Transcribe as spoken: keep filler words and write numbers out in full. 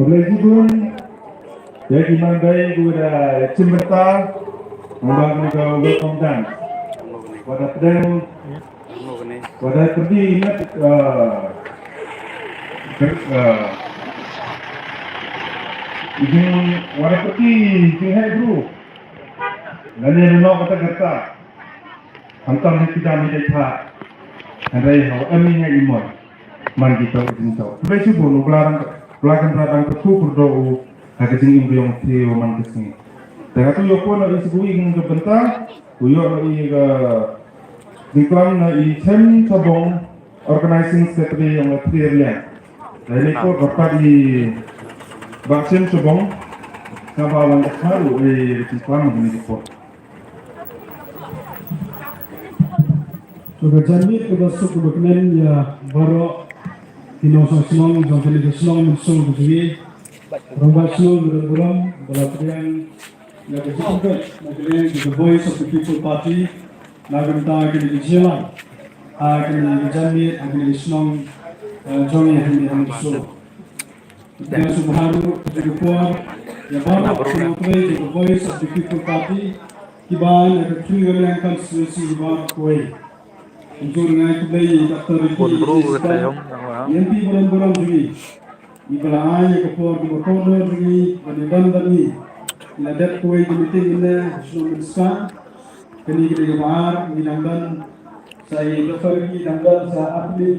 Khublei shibun ïa ki nongdei kiba da shim bynta lyngba kane ka welcome dance. Wat la pdeng, wat la pyrdi ïa ka, ah, ka, ah, jing, wat la pyrdi jingeh bru. Lane ïa noh kata ka rta. Khamtam ha ki dam hi dei tha. Hynrei ha u em ïa i mon. Man ki tok jingtok. Khublei shibun, u Blei dang, Blei Kynrad dang kyrkhu kyrdoh u ha ka jingim ka jong phi u man ka sngi. Te hato ïoh poi na i shu i ka bynta, u ïoh na i ka jingklam na i Chem Shabong, Organizing Secretary jong ka Three Liang. Te ni ko ka pat i Bah Chem Shabong, ka ba lang ka u i jingklam ni ko. To ka janmiet kaba suk kaba kmen ïa baroh ki nongshong shnong jong kane ka shnong Mynsong ka jong ngi. Rangbah shnong ka dang burom ba la pdiang ïa ka jingpynbeit na ka liang ka Voice of the People Party na ka bynta kane ka jingïalang ha kane ka janmiet ha kane ka shnong, eh, jong ngi ha kane ha Mynsong. Ïa sngewbha ruh ka jingkyrpad ïa baroh ki nongtrei jong ka Voice of the People Party kiba na ka Three Liang constituency kiba kawei. Kumjuh ruh nga ai khublei ïa i Doctor Ricky, i Minister, i M P burom burom jong ngi, iba la ai ïa ka por kaba kordor jong ngi ban ïadon bad ngi. Ngi la dep kawei ka meeting mynne ha shnong Mynskam. Kane ka dei kaba ar, ngi dang don sa i Doctor Ricky, dang don sa ar tylli